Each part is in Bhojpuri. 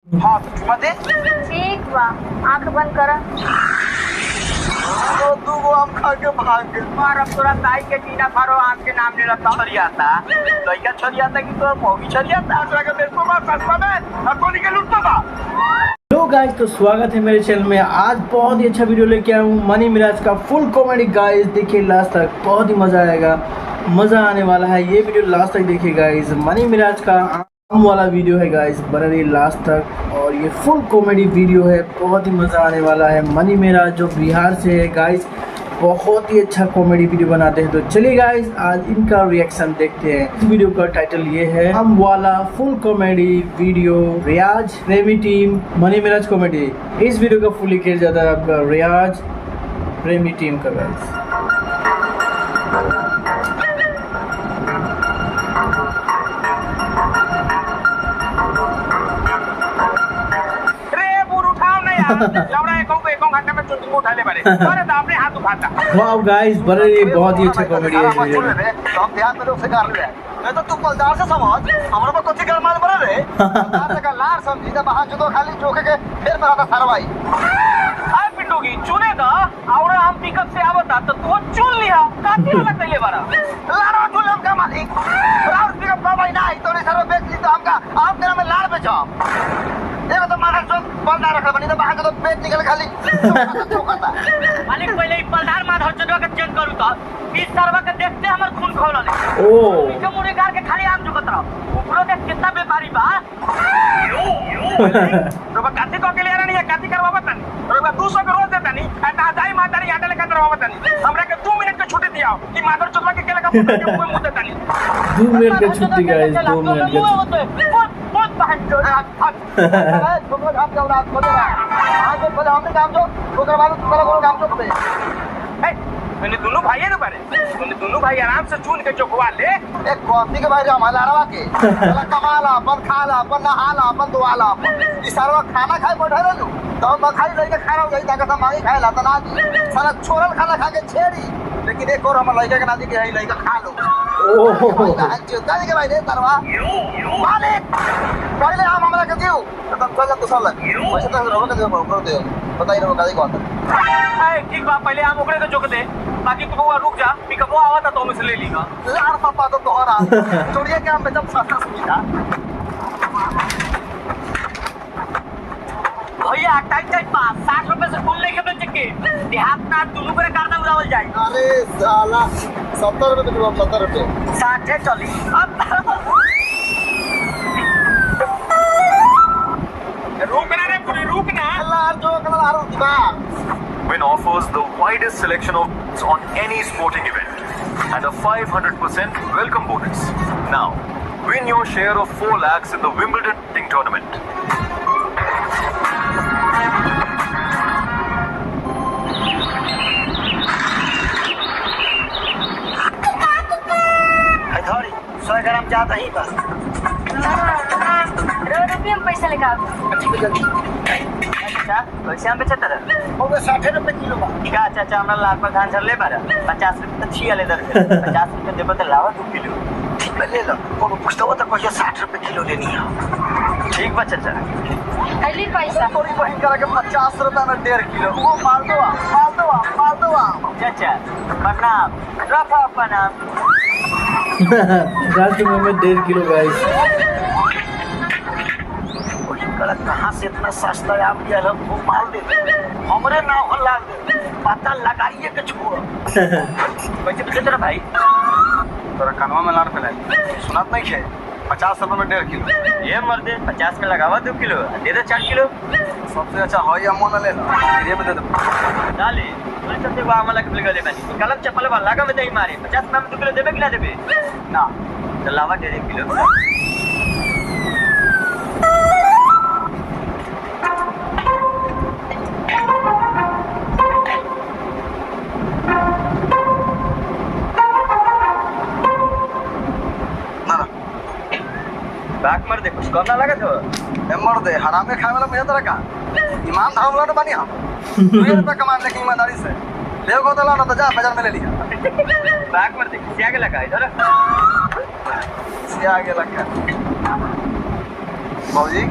हाँ तो चुमा दे। ठीक बा, आंख बंद कर। तो दू गो आम खा के भाग गए। और अब तोरा ताई के टीना फारो आम के नाम ले लता छरियाता लइका छरियाता कि तोरा मौगी छरियाता। तोरा के मेरे को मार सस्ता में और कोनी के लूटता बा। हेलो गाइस, तो स्वागत है मेरे चैनल में। आज बहुत ही अच्छा वीडियो लेके आया हूँ, मनी मिराज का फुल कॉमेडी। गाइस देखिए लास्ट तक, बहुत ही मज़ा आएगा, मज़ा आने वाला है। ये वीडियो लास्ट तक देखिए गाइस। मनी मिराज का आम वाला वीडियो है गाइस, बने रहिए लास्ट तक। और ये फुल कॉमेडी वीडियो है, बहुत ही मज़ा आने वाला है। मनी मिराज जो बिहार से है गाइस, बहुत ही अच्छा कॉमेडी वीडियो बनाते हैं। तो चलिए गाइस, आज इनका रिएक्शन देखते हैं। इस वीडियो का टाइटल ये है, आम वाला फुल कॉमेडी वीडियो, रियाज प्रेमी टीम मनी मिराज कॉमेडी। इस वीडियो का फुल खेल जाता है आपका रियाज प्रेमी टीम का गाइस। रे बुर उठाओ ना यार, लौड़ा एक एक घंटे में चुन उठा ले बारे। अरे तो अपने हाथ उठाता। वाह गाइस, बड़े ये बहुत ही अच्छा कॉमेडी है इस वीडियो में। तो हम देहात में लोग से कर ले। मैं तो तू पलदार से समझ हमरा पर कथी कर माल बरे रे। पलदार से का लार समझी त बाहर जो खाली जोखे के फिर मराता सारवाई। आय पिंडोगी चुने दा और हम पिकअप से आवता तो तू चुन लिया काती वाला कइले बारा। लारो चुलम का मालिक राउर पिकअप का भाई ना आई तो नहीं सर्व बेच ली तो हमका आप मेरा में लार बेचो। एगो तो माथा चोक पलदार रखल बनी तो बाहर तो बेच निकल खाली चोकता। मालिक पहले ई पलदार माधव चंद्र के चेंज करू त इस सरवा के देखते हमर खून खौलले। ओ पीछे मुड़ी गार के खाली आम झुकत रहो। ऊपरो देख कितना व्यापारी बा। रोबा काथी कह के ले रहनी है, काथी करवाबा तनी रोबा 200 के रोज देता नी आ ता दाई मातारी आटा लेकर करवाबा तनी। हमरा के 2 मिनट के छुट्टी दियाओ कि माधर चोदवा के केला का पुत्र के मुंह में मुंह देता नी। 2 मिनट का छुट्टी गाइस, 2 मिनट का छुट्टी। बहुत बहुत बहन जो अरे छोकरा काम चल रहा खोले आज पहले हमने काम जो ओकर बाद तोरा कोनो काम जो पे। ए मैंने दोनों भाई है ना बारे, मैंने दोनों भाई आराम से चुन के चोखवा ले। एक कॉफी के भाई रे हमारा लारवा के साला कमाला अपन खाला अपन नहाला अपन दुआला ई सारा खाना खाए बैठे रहलू तो हम खाई लइका खाना हो जाई ताकत हम मांगी खाए ला त ना दी साला छोरल खाना खा के छेड़ी। लेकिन एक और हमर लइका के ना दी के हई लइका खा लो। ओ चुका के भाई रे तरवा मालिक पहले हम हमरा के दियो तब चल दूसरा लग पैसा तो रहो के दियो कर दियो बताई रहो काई बात। ए ठीक बा, पहले हम ओकरे के जोक दे, बाकी तू बउआ रुक जा, पिकअपो आवता तो हमसे ले लीगा। लार पापा तो तोहरा चोरिया के हम बेचब सस्ता सुविधा। भैया टाइट टाइट पा 60 रुपए से कुल लेके बेच के देहात ना दोनों करे कारदा उड़ावल जाए। अरे साला 70 रुपए बेचब 70 रुपए। 60 चली अब रुक ना रे पूरी रुक ना। लार जो कलर आरो दिमाग। Win offers the widest selection of on any sporting event and a 500% welcome bonus. Now, win your share of 4 lakhs in the Wimbledon tournament. धरी 100 ग्राम ज्यादा ही बस। रो रुपये में पैसा लेकर आबू। ठीक है जल्दी। चाचा कैसे हम बेचत रहे? हो गए 60 रुपए किलो बा। का चाचा हमरा लाख पर धान झरले बारा 50 रुपए तो छिया ले दर 50 रुपए देबो तो लावा 2 किलो। ठीक बा ले लो, कोनो पूछतो तो कहियो 60 रुपए किलो लेनी है। ठीक बा चाचा। अली पैसा। तोरी बहिन करा के 50 रुपए में 1.5 किलो वो मालदो मालदो मालदो। चाचा प्रणाम, रफा प्रणाम। 50 रुपये में 1.5 किलो गाइस। बहिन करा कहाँ से इतना सस्ता आम लिया हम वो माल दे हमरे ना हो लाग दे पता लगाइए के छोड़। कैसे बेचत रहे भाई? तोरा कानवा में लार फैलाई सुनात नहीं है। 50 रुपए में 1.5 किलो। ये मर दे 50 में लगावा 2 किलो दे दे 4 किलो। सबसे अच्छा है या मन ले लो ये बता दे। डाले बोले चलते वो आमला के गले बानी कलम चप्पल वाला लगा में दही मारे 50 में 2 किलो देबे कि ना देबे? ना। तो लावा 1.5 किलो। ना ना। बाक मर दे कुछ कम ना लागत हो। ए मर दे हरामे खाए वाला मुझे तरह का ईमान धर्म वाला तो बनी हम 2 रुपया कमा लेकिन ईमानदारी से ले गो तो ला ना तो जा बाजार में ले लिया। बाक मर दे सिया के लगा इधर। से आगे लगा बाबूजी।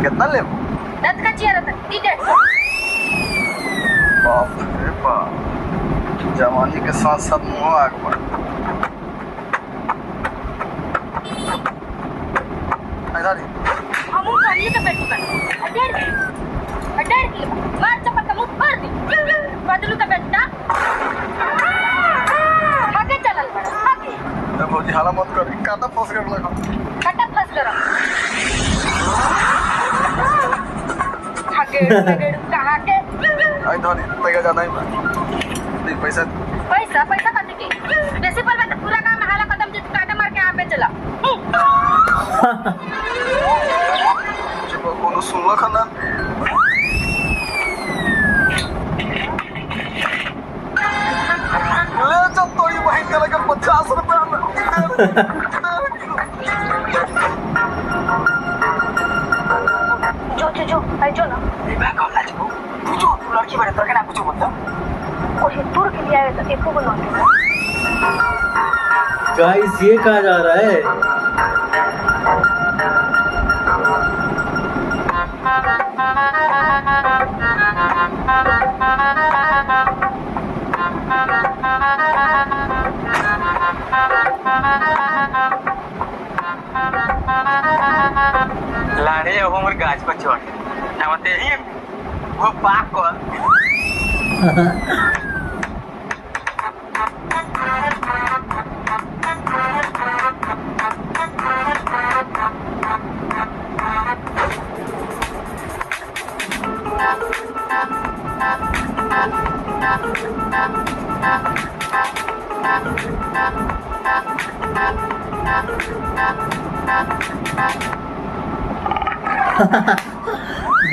कितना लेबू? दत का चियर था दी 150। बाप रे बाप, जवानी के साथ साथ मुँह आग बढ़। इधर ही। हमू खाली के बैठू बा 1.5 किलो, 1.5 किलो मार चप्पल का मुंह फाड़ दी। बदलू का बेटा आगे चलल बड़ा आगे। ए भौजी, हाला मत कर, काटा फंस गइल लगा। कटा फंस गरम हगेड़ हगेड़ कहाँ के। आई धरी तैया जाना ही बा। दे पैसा। पैसा पैसा कथी के बेसी पर बात पूरा काम हाला कदम जे काटे मार के आम बेचला। चुप, कोनो सुनलक ना। ले चल तोरी बहिन के लगे 50 रुपया में 1.5 किलो। जो जो जो आई जो ना। तू जो तू लड़की बारे तोर के ना कुछ बोलता। कोई दूर के लिए आए तो एको गो नोट। गाइस, ये कहाँ जा रहा है? लाड़े हो हमर गाछ पर चढ़ ना मते ही वो पाक कर।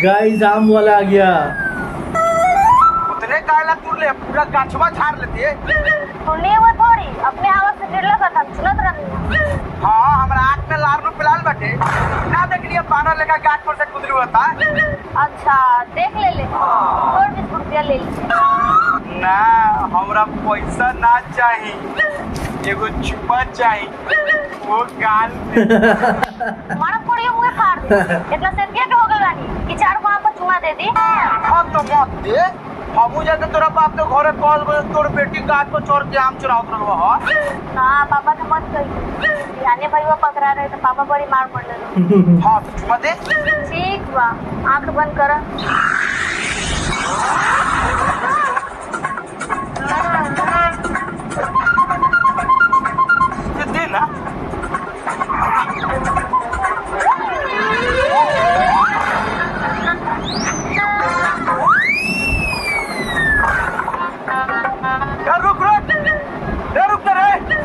गाइस, आम वाला आ गया। उतने कायला तुर ले पूरा गाछवा झाड़ लेती है। सुनने वो थोड़ी अपने आवाज से गिरला था, हम सुनत रहनी। हाँ, हमरा आँख में लार नु पिलाल बाटे ना, देख लिया बानर लेखा गाछ पर से कुदरी होता। अच्छा, देख ले ले और 20 रुपया ले लीजिए। ना, हमरा पैसा ना चाही, एगो चुपा चाही, वो गाल में। मारा पड़ियो मुंह फाड़ दे। इतना सेंटिया के हो गइल बानी कि चार गो आम चुमा दे दी? हाँ तो मत दे, हमू जाके तोरा बाप के घरे कॉल बजे तोर बेटी गाछ पर चढ़ के आम चुरावत रहलो ह। ना, पापा के मत कही, बिहाने भईवा पकड़ा रहे तो पापा बड़ी मार पड़ले। हाँ तो चुमा दे। ठीक बा, आंख बंद कर। दे दे ना। यार रुक रुक, ए रुक ना रे।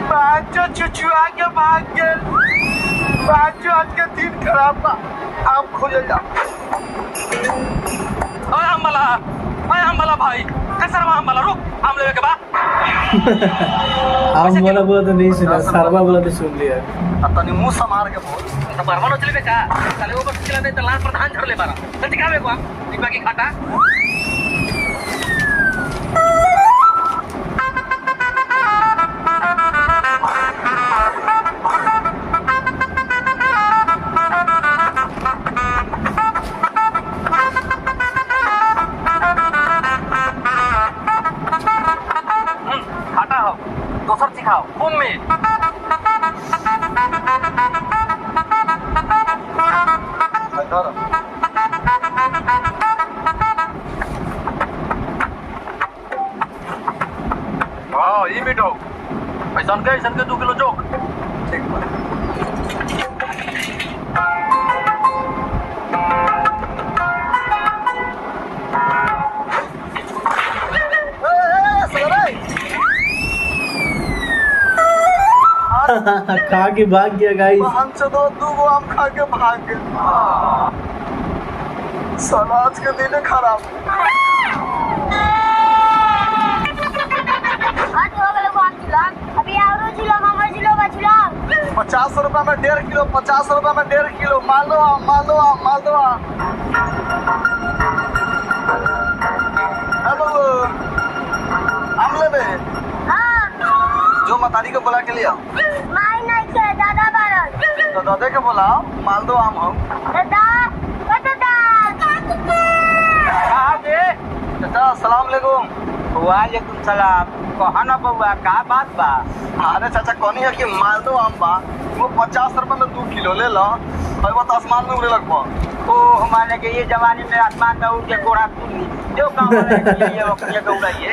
पांचों चुचुआ के भाग गेल। पाँचों, आज के दिन खराब बा, आम खोजल जा। ओए आम वाला, ओए आम वाला भाई, कैसे रहा आम वाला? रुक, आम लेवे के बा। आम वाला बोला तो नहीं सुना, सरवा बोला तो सुन लिया। आ तनी मुंह संभार के बोल। तो बरवा नो चलेबे का साले, वो बस चला दे तो लाल प्रधान झड़ ले बारा जल्दी खावे को आम एक बाकी खाता। खाता हो दोसर सिखाओ खूब में। इधर। हाँ, ई मिठो ऐसन के 2 किलो जोक। ठीक बा। ए, ए, ए, साला रे। खा के भाग गया गाइस। हम चलो, दू गो आम खा के भाग गए। साला आज के दिन खराब। आज हो गइल आम झुलाम, अभी औरो झुलाम, हमर झुलाम झुलाम। 50 रुपया में 1.5 किलो, 50 रुपया में 1.5 किलो। मालदो आम, मालदो आम, मालदो आम। हेलो, आम लेबे? हां। जो मतारी के बुला के लिया। माई नहीं के, दादा बारन। तो दादे के बोलाओ, मालदो आम हो। दादा। वालेकुम सलाम। कहा ना बउआ, का बात बा? अरे चाचा, कहनी है कि मालदो आम बा, वो 50 रुपए में 2 किलो ले लो और वो तो आसमान में उड़े लगबो। ओ हमारे के ये जवानी में आसमान में उड़ के गोड़ा कूदी जो गाँव वाले के लिए वो ये गौड़ाइए।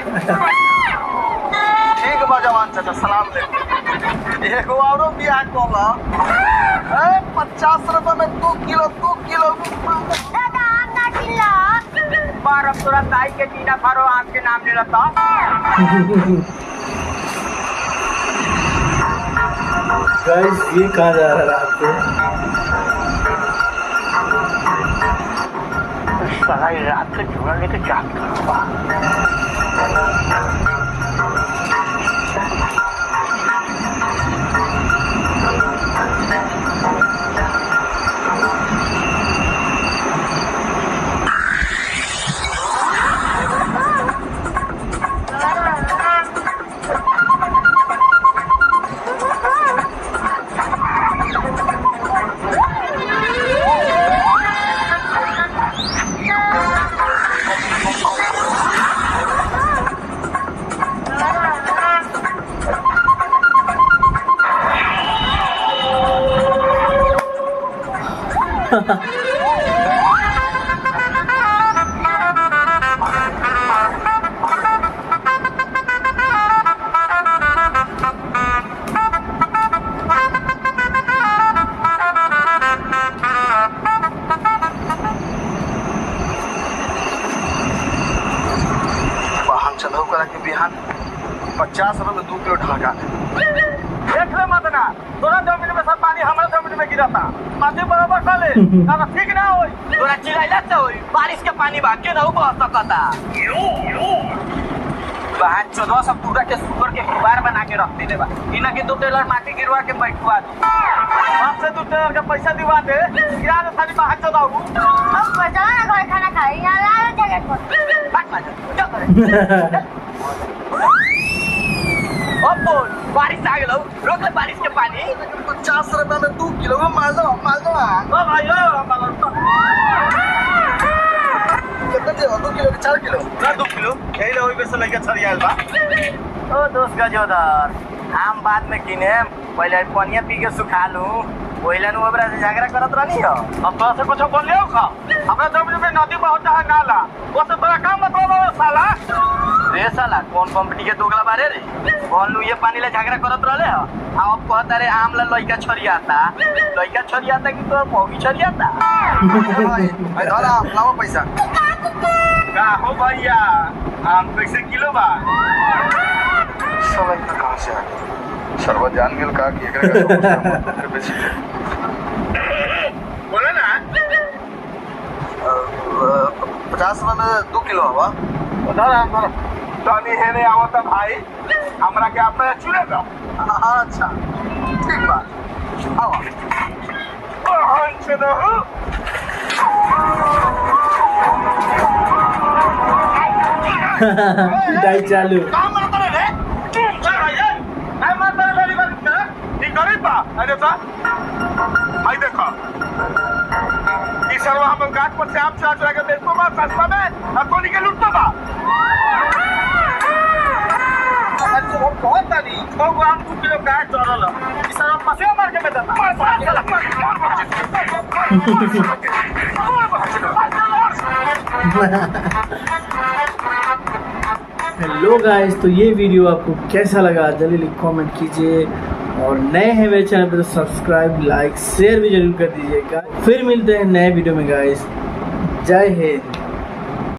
ठीक बा जवान चाचा, सलाम ले। एगो औरो बियाह कल। ए, 50 रुपए में 2 किलो, 2 किलो। दादा, आम ना किल्ला। बार अब तोरा ताई के टीना फारो आम के नाम ले लता। गाइस, ये कहाँ जा रहा है रात को? साला ये रात के झोला लेके जात करो। वाहन चलो करा के बिहान 50 रुपए में 2 किलो ढाका। देख ले मदना, तोरा जमीन में सब पानी हमारे जमीन में गिरता। माटी बराबर कर ले ना, ठीक ना होई। तोरा चिल्लाइला से होई? बारिश के पानी बा के रहू बह सकता। बहन चोदवा सब पूरा के सुगर के कुबार बना के रख देले बा। इना के 2 टेलर माटी गिरवा के बैठवा दू। बाप से 2 टेलर का पैसा दिवा दे, गिरा दे सारी बाहर चोदाऊ। अब बजाओ ना घर, खाना खाए यहाँ लाल जगह पर। बात मार जा करे। अब बोल, बारिश आ गेलौ, रोक ले बारिश के पानी। 50 रुपए में 2 किलो मालदो, मालदो आम। ओ भाई, ओ मगर। कितना दे, 2 किलो के 4 किलो? ना, 2 किलो खेल होई बेसे लइका छरियाल बा। ओ दोस्त गजोदर, आम बाद में किने, पहले पनिया पी के सुखा लूं। ओइला नु ओबरा से झगड़ा करत रहनी हो। अब तोरा से कुछ बोल लियो खा? हमरा जमीन में नदी बहुत है, नाला, वो से तोरा काम मतलब है साला? रे साला, कौन कंपनी के दोगला बारे रे? बोल नु, ये पानी ला झगड़ा करत रहले हो आ अब कहता रे आम ला लइका छरियाता। लइका छरियाता कि तोर मौगी छरियाता? अरे भाई भाई, धर आम, लाओ पैसा। का हो भैया, आम कैसे किलो बा? साला इतना कहाँ से आ गया? सरवा जान गेल का कि एकरा का फिर बेची दे? बोले ना। 50 रुपए में 2 किलो हवा। धर आम, धर। तनी हेने आवत भाई, हमरा के अपना चुने दो। अच्छा, ठीक बा, आओ। ओहन से दो। पिटाई चालू। काम मारता रे, चल भाई। ए काय मारता रे? मेरी बात कर, ई गरीब बा। अरे सा भाई, देखो, ई सरवा हम गाछ पर से आम चुरा चुरा के बेचतो बा सस्ता में आ तोनी के लूटतो बा। अच्छा, हम बहुत तानी 6 गो आम 2 किलो गाछ चढ़ल, ई सरवा पसे मार के बेचता। मार मार साला, मार मार मार। हेलो गाइस, तो ये वीडियो आपको कैसा लगा, जल्दी कमेंट कीजिए और नए हैं मेरे चैनल पे तो सब्सक्राइब, लाइक, शेयर भी जरूर कर दीजिएगा। फिर मिलते हैं नए वीडियो में गाइस। जय हिंद।